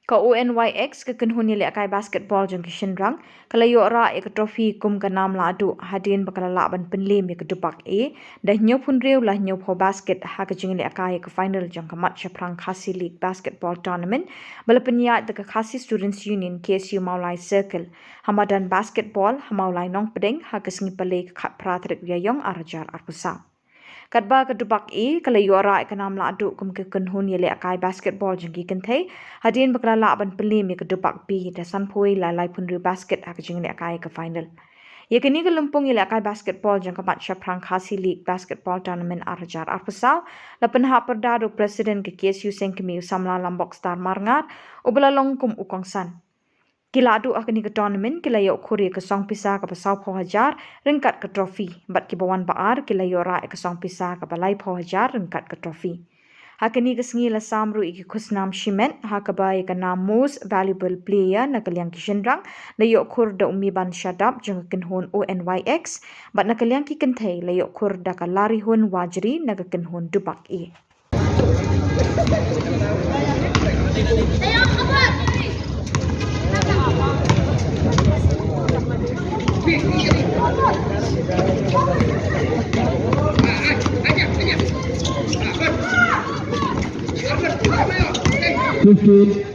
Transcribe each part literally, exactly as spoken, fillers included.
Ka O N Y X, ka kynhun ïalehkai basketball jong ki shynrang, ka la ïoh rah ïa ka trophy kum ka nam lahduh hadien ba ka la lah ban pynliem ïa ka Dubak A da hynñiewphew hynriew la hynñiewphew basket ha ka jingïalehkai ïa ka final jong ka Mat Shaphrang Khasi League Basketball Tournament ba la pynïaid da ka Khasi Students Union, K S U Mawlai Circle, ha madan basketball ha Mawlai Nongpdeng ha ka sngi Palei ka khatphra tarik u Ïaïong ar hajar arphew saw. Katba ka Dubak A ka la ïoh rah ïa ka nam lahduh kum ka kynhun ïalehkai basketball jong ki kynthei hadien ba ka la lah ban pynliem ïa ka Dubak B da sanphew wei la laiphew hynriew basket ha ka jingïalehkai ïa ka final. Ïa kane ka lympung ïalehkai basketball jong ka Mat Shaphrang Khasi League Basketball Tournament ar hajar arphew saw la pynhap pyrda da u President ka K S U Seng Kmie, u samla Lambok Star Marngar, uba la long kum u kongsan. Ki lahduh ha kane ka tournament ki la ïoh khur ïa ka song pisa kaba sawphew hajar ryngkat ka trophy, bad kiba wan ba ar ki la ïoh rah ïa ka song pisa kaba laiphew hajar ryngkat ka trophy. Ha kane ka sngi la sam ruh ïa ki khusnam shimet, ha kaba ïa ka nam Most Valuable Player na ka liang ki shynrang la ïoh khur da u Miban Shadap jong ka kynhun O N Y X, bad na ka liang ki kynthei la ïoh khur da ka Larihun Wajri na ka kynhun Dubak A. Fifteen.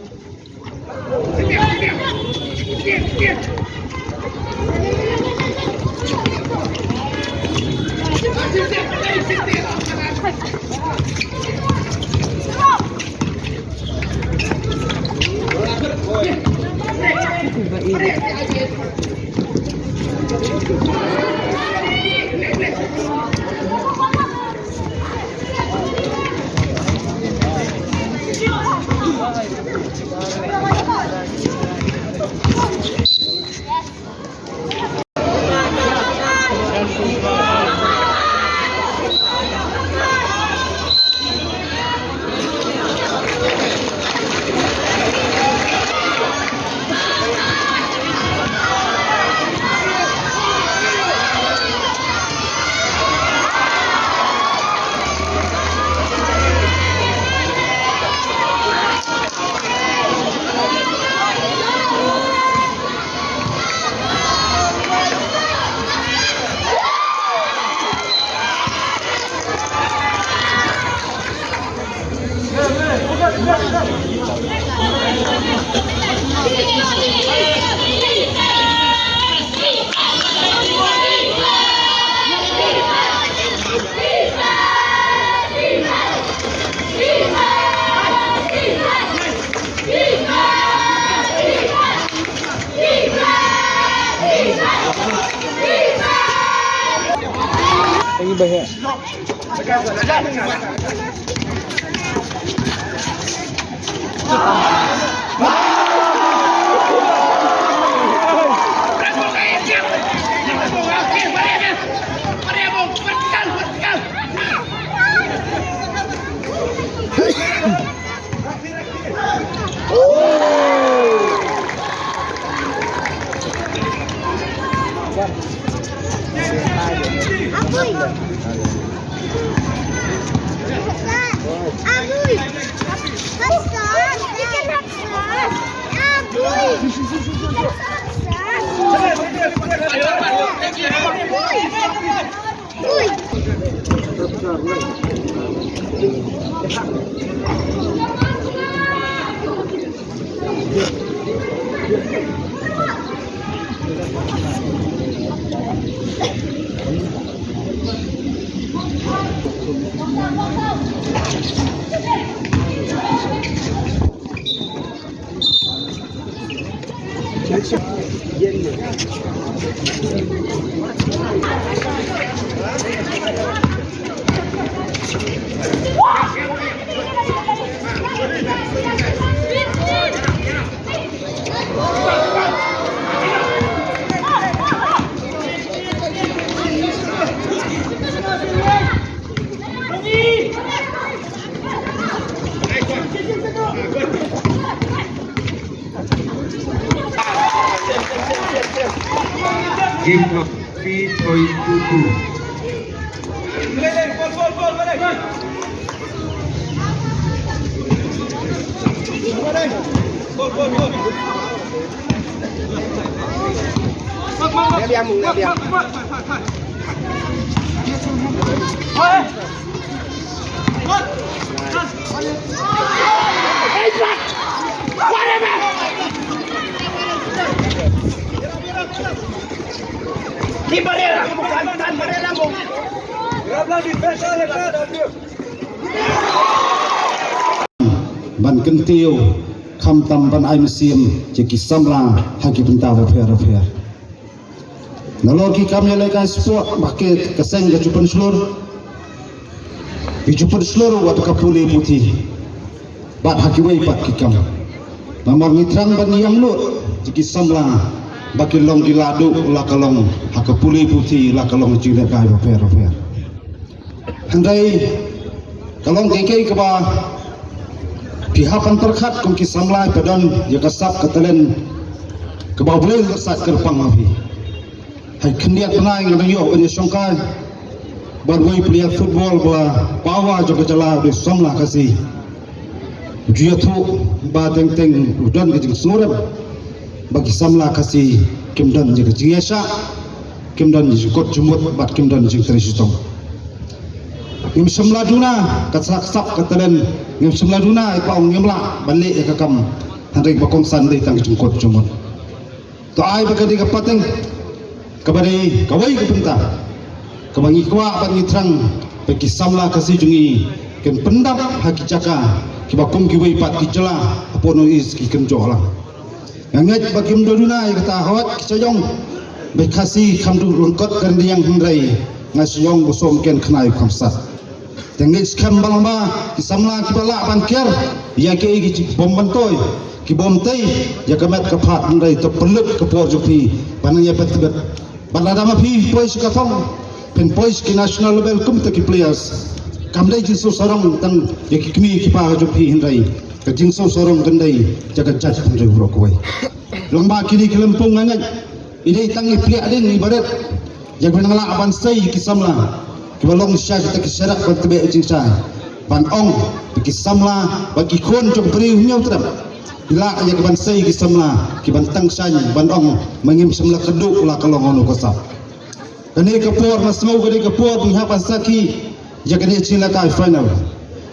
Game of three point two two. Ban kyntiew khamtam ban ai mynsiem ïa ki samla ha ki bynta bapher bapher. Nalor ki kam ïalehkai sport ba ki, ka seng ka ju pynshlur, ki ju pynshlur wat ka pule puthi bad ha kiwei pat ki kam. Namar ngi thrang ban ïeng lut ïa ki samla ba ki long ki la duh la ka long ha ka pule puthi la ka long jinglehkai bapher bapher. Hynrei ka long kaei kaei kaba phi hap ban pyrkhat kum ki samla ba don ïa ka sap ka talent kaba U Blei u la sait kyrpang ha phi. Hai khyndiat bnai nga dang ïoh ban ïashongkai bad uwei player football ba pawa jong ka jylla u dei samla Khasi. Ju ïathuh ba teng teng u don ka jingsngewrem ba ki samla Khasi kim don ïa ka jingïaishah, kim don ïa ka jingkut jingmut bad kim don ïa ka jingtrei shitom. Ngim shym la duna ka sap ka talent, ngim shym la duna ïa ka ong ngim lah ban leh ïa ka kam, hynrei ba kongsan dei tang ka jingkut jingmut. To ai ba ka dei ka pateng kaba dei kawei ka bynta kaba ngi kwah bad ngi thrang ba ki samla Khasi jong ngi kin pyndap ha ki jaka kiba kum kiwei pat ki jylla hapoh North East ki kynjoh lang. Nga ngeit ba kim duna ïa kata, hawat ki sha ong ba Khasi kham duh lyngkot ka ryndiang, hynrei nga sha ong ba sum ken khnai kham sat. Te ngeit skhem ba long ba ki samla kiba lah ban kiar ïa kiei ki bym myntoi, ki bym tei ïa ka met ka phad, hynrei to pynlut ka por jong phi ban nang ïa bet tbet. Bad lada ma phi poi sha ka thong, phin poi sha ki national level kum kita ki players, kam dei jingsngewsarong tang ïa ki kmie ki kpa jong phi, hynrei ka jingsngewsarong kan dei ïa ka jaitbynriew baroh kawei. Long ba kine ki lympung nga ngeit i dei tang i pliah dien i barit ïa kiba nang lah ban sei ïa ki samla kiba long sha kita ki sharak ban tbeh jingshai, ban ong ba ki samla ba ki khun jong briew Hynñiewtrep ki lah ïa kiban sei ïa ki samla kiban tang shaiñ ban ong ma ngim shym la kynduh la ka long hano ka sap. Kane ka por nga sngew ka dei ka por ba ngi hap ban sakhi ïa kane ka jinglehkai final.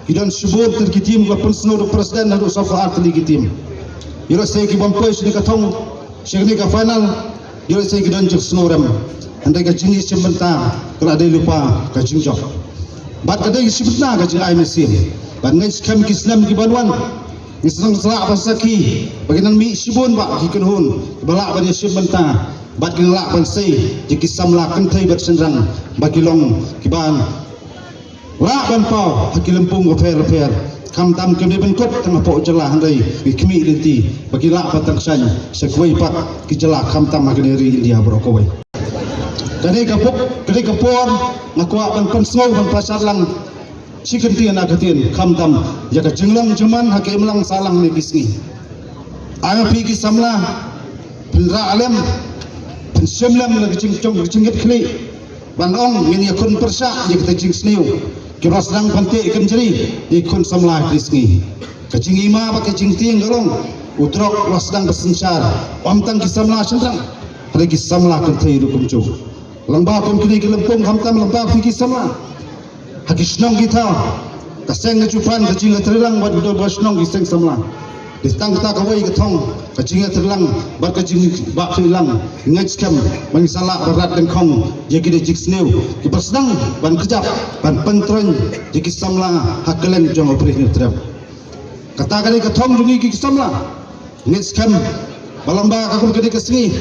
Ki don shibun tylli ki team, ba pynsngew da president haduh sawphew ar tylli ki team. Ïoh lehse ki bym poi sha kane ka thong, sha kane ka final, ïoh lehse ki don jingsngewrem. Hynrei ka jingïashim bynta ka la dei lypa ka jingjop. Bad ka dei ka shim bynta ka jingai mynsiem. Bad ngeit skhem ki snem kiban wan, ngi sdang sla ban sakhi ba kin nang mih shibun bah ki kynhun ba lah ban ïashim bynta bad kin lah ban sei ïa ki samla kynthei bad shynrang ba ki long kiban lah ban paw ha ki lympung bapher bapher. Khamtam kim dei ban kut tang hapoh jylla, hynrei ki khmih lynti ba ki lah ban tang shaiñ sha kiwei pat ki jylla khamtam ha kane ka ri India baroh kawei. Kane ka por, kane ka por nga kwah ban pynsngew ban pynshad lang shi kyntien ar kyntien khamtam ïa ka jinglong jingman ha ka imlang sahlang kine ki sngi. Ai ma phi ki samla phin rah lem, phin shim lem la ka jingshong ka jingngeit khlieh ban ong ngin ïakhun pyrshah ïa kita ki jingsniew kiba sdang ban teh kynjri ïa ki khun samla kine ki sngi. Ka jingima bad ka jingtieng ka long u trok u la sdang ban synshar, ym tang ki samla shynrang, hynrei ki samla kynthei ruh kumjuh. Lyngba kum kine ki lympung khamtam lyngba phi ki samla ha ki shnong ki thaw, ka seng ka jingpan ka jingïatreilang bad ka dor ba shnong ki seng samla. Dei tang kata kawei ka thong ka jingïatreilang bad ka jingbakhuid lang. Ngeit skhem ba ngin sa lah ban rat dyngkhong ïa kine ki jingsniew kiba sdang ban kjap ban pyntroiñ ïa ki samla ha kylleng jong U Blei Hynñiewtrep. Kata ka dei ka thong jong ngi ki samla. Ngeit skhem ba lyngba ka kum kane ka sngi,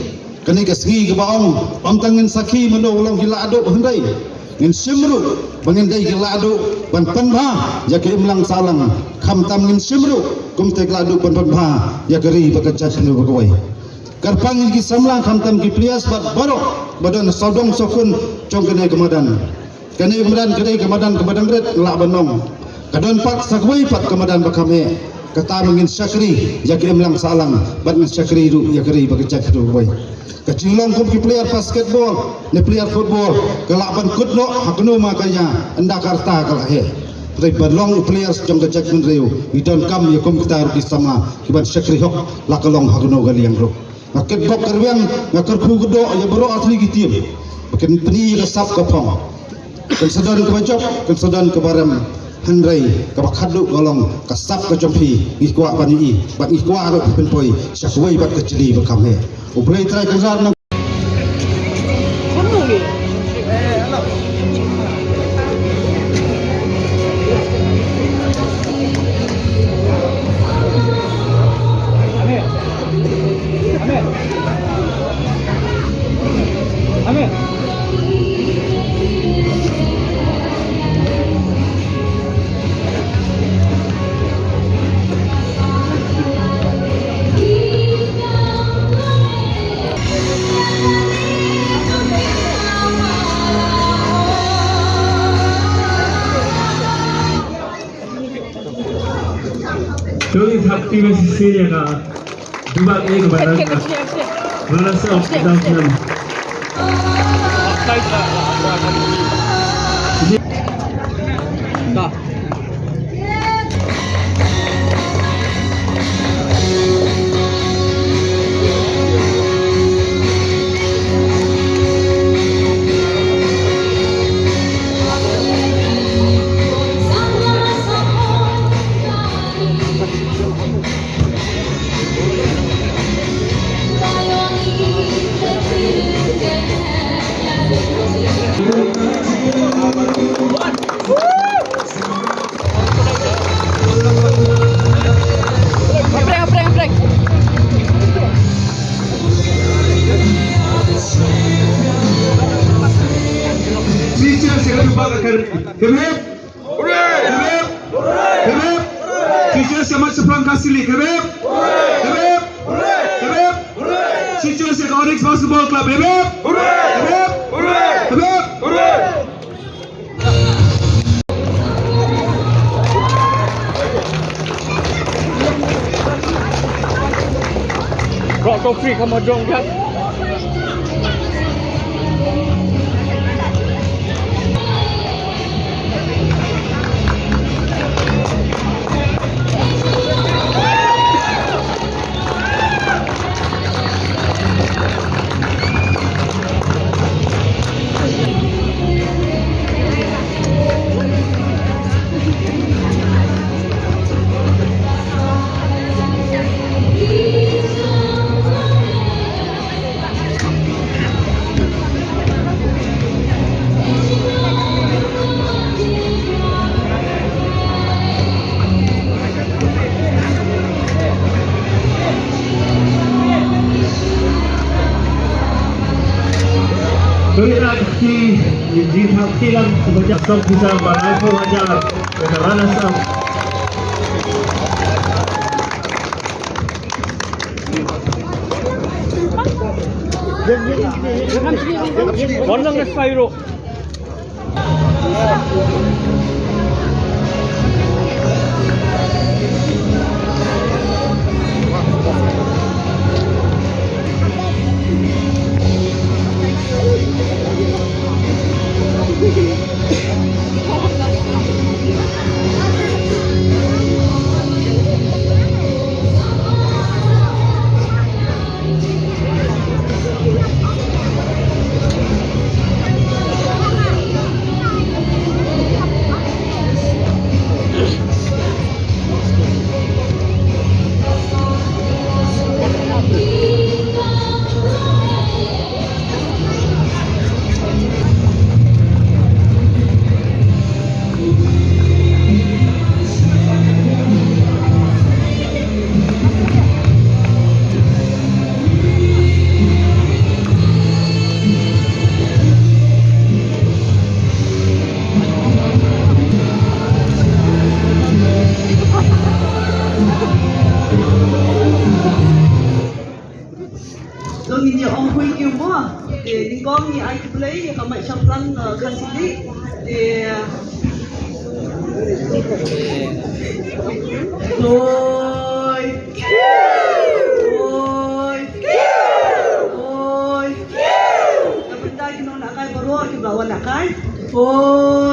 kane ka sngi kaba ong ym tang ngin sakhi mano long ki lahduh, hynrei ngin shim ruh ba ngin dei ki lahduh ban pynbha ïa ka imlang sahlang. Khamtam ngin shim ruh kumta ki lahduh ban pynbha ïa ka ri bad ka jaitbynriew baroh kawei. Kyrpang ïa ki samla khamtam ki players bad baroh ba don sawdong sawkun jong kane ka madan. Kane ka madan ka dei ka madan kaba dang rit, nga lah ban ong ka don pat sa kawei pat ka madan ba kham heh. Kata ba ngin shakri ïa ka imlang sahlang bad ngin shakri ruh ïa ka ri bad ka jaitbynriew kawei. Ka jinglong kum ki player basketball ne player football ka lah ban kut noh ha kano ma ka ïa ynda ka rta ka la heh. Hynrei ba long players jong ka jaitbynriew, ngi donkam ïa kum kita ruh ki samla kiban shakri hok, la ka long ha kano ka liang ruh. Nga kyrkhu kyrwiang, nga kyrkhu kyrdoh ïa baroh artylli ki team ba kin pyni ïa ka sap ka phong. Kan sa don kaba jop, kan sa don kaba rem. Hynrei kaba khadduh ka long ka sap ka jong phi, ngi kwah ban ïohi, bad ngi kwah ruh ban pynpoi sha kawei pat ka jylliew ba kham heh. U Blei Trai Kynrad nang Tony thap ti ba sisi ïa ka. Dubak eh ka badan ka. Runners up kita film. Oprek, oprek, oprek. Teachers ïa ka Dubak Academy. Hip hip. Hip hip. Hip hip. Teachers ïa Maitshaphrang Khasi League. Hip hip. Hip hip. Hip hip. Teachers ïa ka Onyx Basketball Club. Hip hip. Hip hip. Hip hip. Rock Coffee ka ma jong ka. Tuwei na ki jingthap kilan sebanyak sawphew san bad laiphew hajar ka runners up. Wan lang na Spyro. To ngin ïa ong khublei mo. Te nyngkong ngi ai khublei ïa ka Maitshaphrang, eh, Khasi League. Te Hoi. Hoi. Hoi. Nga pynda ki nongnakai baroh kiba wan nakai. Hoi.